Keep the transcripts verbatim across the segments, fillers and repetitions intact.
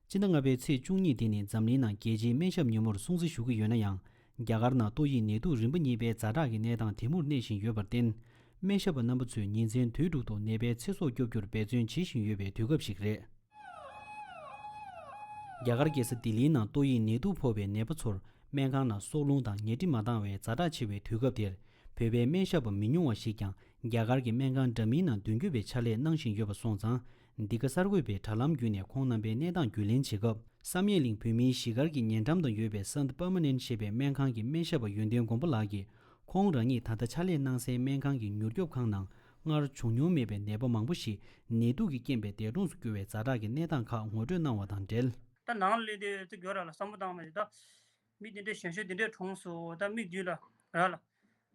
སྤྱི་ཟླ་ལྔ་པའི་ཚེས་བཅུ་གཉིས་དེ་ནི་འཛམ་གླིང་ནང་རྒྱལ་སྤྱིའི་སྨན་ཞབས་ཉིན་མོར་སྲུང་བརྩི་ཞུ་གི་ཡོད་ན་ཡང་། རྒྱ་གར་ནང་ཏོག་དབྱིབས་ནད་དུག་རིམ་པ་གཉིས་པའི་ཛ་དྲག་གི་གནས་སྟངས་དེ་མུར་གནས་བཞིན་ཡོད་པར་བརྟེན། སྨན་ཞབས་པ་རྣམ་པ་ཚོས་ཉིན་མཚན་དུས་དྲུག་ཏུ་ནད་པའི་ཚེ་སྲོག་སྐྱོབ་རྒྱུར་འབད་བརྩོན་བྱེད་བཞིན་ཡོད་པའི་དུས་སྐབས་ཤིག་རེད། རྒྱ་གར་རྒྱལ་ས་ལྡི་ལིའི་ནང་ཏོག་དབྱིབས་ནད་དུག་ཕོག་པའི་ནད་པ་ཚོར་སྨན་ཁང་ནང་སྲོག་རླུང་དང་ཉལ་ཁྲི་མ་འདང་བའི་ཛ་དྲག་ཆེ་བའི་དུས་སྐབས་དེར། བོད་པའི་སྨན་ཞབས་པ་མི་ཉུང་བ་ཞིག་ཀྱང་རྒྱ་གར་གྱི་སྨན་ཁང་འདྲ་མིན་ནང་མདུན་སྐྱོད་པའི་ཕྱག་ལས་གནང་བཞིན་ཡོད་པ་སོང་ཙང་། འདི་ག་གསར་འགོད་པས་དྲ་ལམ་བརྒྱུད་ནས་ཁོང་རྣམ་པའི་གནས་སྟངས་རྒྱུས་ལེན་བྱེད་སྐབས། བསམ་ཡས་གླིང་བོད་མིའི་གཞིས་སྒར་གྱི་ཉེ་འགྲམ་དུ་ཡོད་པའི་སན་པར་མ་ནན་ཞེས་པའི་སྨན་ཁང་གི་སྨན་ཞབས་པ་ཡོན་ཏན་མགོན་པོ་ལགས་ཀྱིས། ཁོང་རང་ཉིད་ད་ལྟ་ཕྱག་ལས་གནང་སའི་སྨན་ཁང་གི་མྱུར་སྐྱོབ་ཁང་ནང་སྔར་བྱུང་མྱོང་མེད་པའི་ནད་པ་མང་པོ་ཞིག་ནད་དུག་གི་རྐྱེན་པས་འདས་གྲོངས་སུ་གྱུར་བའི་ཛ་དྲག་གི་གནས་སྟངས་ཁག་ངོ་སྤྲོད་གནང་བ་དང་འབྲེལ། ད་ནང་ལ་སླེབས་དུས་ཙི་གྱོད་ར་ལ་བསམ་བློ་བཏང་མ་རེད་ད། མི་དེ་འདྲས་གཞོན་གཞོན་དེ་འདྲས་གྲོངས་སོང་ད་མི་དུས་ལ་ར་ལ།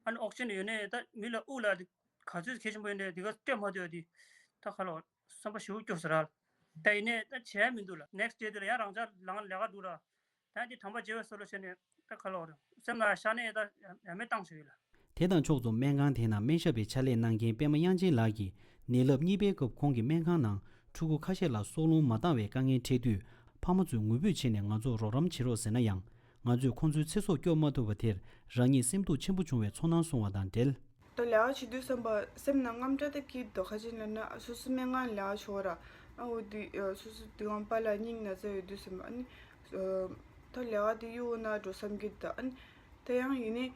ཨ་ནི་ཨོག་སི་ཇན་ཡོད་ནས་ད་མི་ལ་དབུགས་ལ་དེ་ག་ཚོད་གལ་ཆེན་པོ་ཡིན་ནས་དེ་ག་སྤྲད་མ་ཐུབ་དེ་ད་ཁ་ལོ་བསམ་པ་ཞེ་པོ་སྐྱོ་ཟེར་ར་ལ། ད་ཡིན་ནས་ད་བྱས་མི་འདུག་ལ། ནེག་སི་ཌེ་དེ་ལ་ཡང་རང་ཅག་ལང་ལས་ཀ་འདུག་ར། ད་དེ་དམ་པ་བརྗེ་བའི་སྲོལ་ལ་བྱས་ནས་ད་ཁ་ལོ་ར་སེམས་ལ་ཤ་ནས་ད་ཡ་མེད་བཏང་ཞིག་ཡོད་ལ། དེ་དང་ཕྱོགས་མཚུངས་སྨན་ཁང་དེ་ནང་སྨན་ཞབས་པའི་ཕྱག་ལས་གནང་མཁན་པད་མ་དབྱངས་ཅན་ལགས་ཀྱིས་ནད་རླབས་གཉིས་པའི་སྐབས་ཁོང་གི་སྨན་ཁང་ནང་ཕྲུ་གུ་ཁ་ཤས་ལ་སྲོག་རླུང་མ་འདང་བའི་དཀའ་ངལ་འཕྲད་དུས། ཕ་མ་ཚོས་ངུ་འབོད་བྱས་ནས་ང་ཚོར་རོགས་རམ་བྱེད་རོགས་ཟེར་ན་ཡང་། ང་ཚོས་ཁོང་ཚོའི་ཚེ་སྲོག་སྐྱོབ་མ་ཐུབ་པ་དེར་རང་ཉིད་སེམས་སྡུག་ཆེན་པོ་བྱུང་བའི་ཚོར་སྣང་གསུངས་བ་དང་འབྲེལ། ད་ལས་ཀ་བྱེད་དུས་བསམ་པ་སེམས་ནང་དངངས་སྐྲག་ད་སྐྱིད་འདུག་ཁ་ཅིག་ལབ་ན་སོ་སོ་སྨན་ཁང་ལས་ཀ་བྱེད་ར། ཨ་འོ་དེ་སོ་སོ་དེ་གང་པཱ་ལགས་སྙིང་ན་ཚ་ཡོད་དུས་བསམ་པ་ཨ་ནི། ད་ལས་ཀ་དེ་གཡུག་ན་འགྲོ་བསམ་གྱི་འདུག་ཨ་ནི། ད་ཡང་ཡིན་ནི།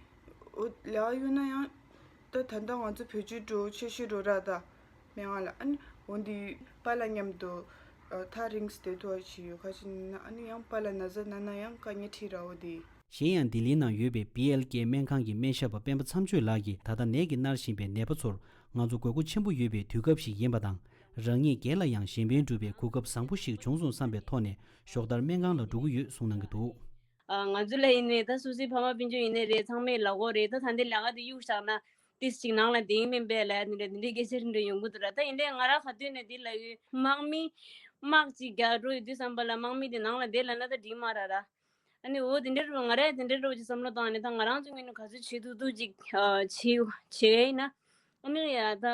འོ་ལས་ཀ་གཡུག་ན་ཡང་། ད་ད་ལྟ་ང་ཚོ་བེད་སྤྱོད་འགྲོ་ཆེ་ཤོས་འགྲོ་ར་ད། སྨན་ཁང་ལ་ཨ་ནི་འོ་འདི་པཱ་ལགས་མཉམ་དུ་ཨ་ཐག་རིང་སེ་བསྡད་ཐུབ་པ་ཞིག་ཡོད་ཁ་ཅིག་ན་ཨ་ནི་ཡང་པཱ་ལགས་ན་ཚ་ན་ན་ཡང་དཀའ་ངལ་འཕྲད་ར་འོ་དེ། གཞན་ཡང་ལྡི་ལི་ནང་ཡོད་པའི་བི་ཨེལ་ཀེ་སྨན་ཁང་གི་སྨན་ཞབས་པ་སྤེན་པ་མཚམས་གཅོད་ལགས་ཀྱིས་ད་ལྟ་ནད་ཀྱིས་མནར་བཞིན་པའི་ནད་པ་ཚོར་ང་ཚོ་དགོས་མཁོ་ཆེན་པོ་ཡོད་པའི་དུས་སྐབས་ཤིག་ཡིན་པ་དང་། རང་ཉིད་སྒེར་ལ་ཡང་གཞན་ཕན་སྒྲུབ་པའི་གོ་སྐབས་བཟང་པོ་ཞིག་བྱུང་སོང་བསམ་པའི་ཐོག་ནས་ཞོགས་ལྟར་སྨན་ཁང་ལ་འགྲོ་གི་ཡོད་གསུངས་གནང་གི་འདུག་ཨ། ང་ཚོ་ལ་ཡིན་ནའི་ད་སོ་སོའི་ཕ་མ་སྤུན་མཆེད་ཡིན་ནའི་རེད་ཚང་མས་ལབ་ཀྱི་ཡོད་རེད། ད་ད་འདི་ལས་ཀ་འདི་གཡུག་བཞག་ན་ཏིས་ཅིག་ནང་ལ་བསྡད་ཀྱི་མིན་པས་ལབ་ཡ་འདི་འདྲ་འདི་འདྲའི་སྐད་ཆ་འདི་འདྲ་ཡོང་གི་འདུག་ར། ད་ཡིན་ནའི་ང་རང་ག་དུས་ནས་འདི་ལབ་ཡོད། དམག་མི་དམག་ཅིག་རྒྱག་འགྲོ་ཡོད་དུས་བསམ་པ་ལ་དམག་མི་དེ་ནང་ལ་བསྡད་ལབ་ན་ད་འགྲིག་མ་རེད་ར། ཨ་ནི་འོ་དེ་འདྲ་རུ་ང་རང་དེ་འདྲ་རུ་ཅིག་བསམ་བློ་བཏང་ནས་ད་ང་རང་ཚོ་ངོས་ནས་ག་ཚོད་བྱེད་ཐུབ་ཐུབ་ཅིག་བྱེད་བྱེད་ཡ་ཡིན་ན། ཨ་ནི་ཡ་ད་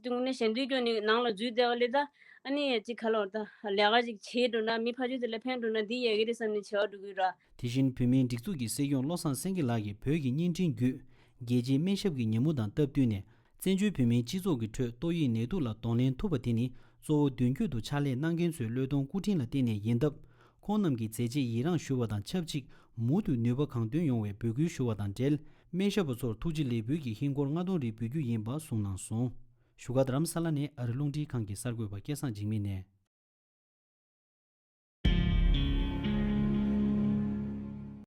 དུང་ནས་ཞལ་འདོན་སྐྱོན་ནི་ནང་ལ་འཛུལ་བསྡད་པ་ལས་ད་ཨ་ནི་ཅིག་ག་ལོར་ད་ལས་ཀ་ཅིག་བྱེད་འགྲོ་ན་མི་ཕ་ཆོས་དེ་ལ་ཕན་འགྲོ་ན་འདི་ཡ་གི་རེད་བསམ་ནས་བྱེད་པ་འགྲོ་གི་ར། དེ་བཞིན་བོད་མིའི་སྒྲིག་འཛུགས་ཀྱི་སྲིད་སྐྱོང་བློ་བཟང་སེང་གེ་ལགས་ཀྱིས་བོད་ཀྱི་བརྙན་འཕྲིན་བརྒྱུད་རྒྱལ་སྤྱིའི་སྨན་ཞབས་ཀྱི་ཉིན་མོ་དང་སྟབས་བསྟུན་ནས། བཙན་བྱོལ་བོད་མིའི་སྤྱི་ཚོགས་ཀྱི་ཁྲོད་ཏོག་དབྱིབས་ནད་དུག་ལ་གདོང་ལེན་ཐུབ་པ་དེ་ནི་གཙོ་བོ་མདུན་སྐྱོད་དུ་ཕྱག་ལས་གནང་མཁན་ཚོའི་བློས་གཏོང་སྐུ་དྲིན་ལ་བརྟེན་ནས་ཡིན་སྟབས། ཁོང་རྣམས་ཀྱི་མཛད་རྗེས་ཡི་རངས་ཞུ་བ་དང་ཆབས་ཅིག་མུ་མཐུད་ནུས་པ་གང་ཐོན་ཡོང་བའི་འབོད་སྐུལ་ཞུ་བ་དང་འབྲེལ། སྨན་ཞབས་པ་ཚོར་ཐུགས་རྗེ་ལེགས་འབུལ་གྱི་ཧིན་སྒོར་ལྔ་སྟོང་རེ་འབུལ་རྒྱུ་ཡིན་པ་གསུངས་གནང་སོང་། བཞུགས་སྒར་རྡ་རམ་ས་ལ་ནས་ཨ་རི་རླུང་འཕྲིན་ཁང་གི་གསར་འགོད་པ་སྐལ་བཟང་འཇིགས་མེད་ནས།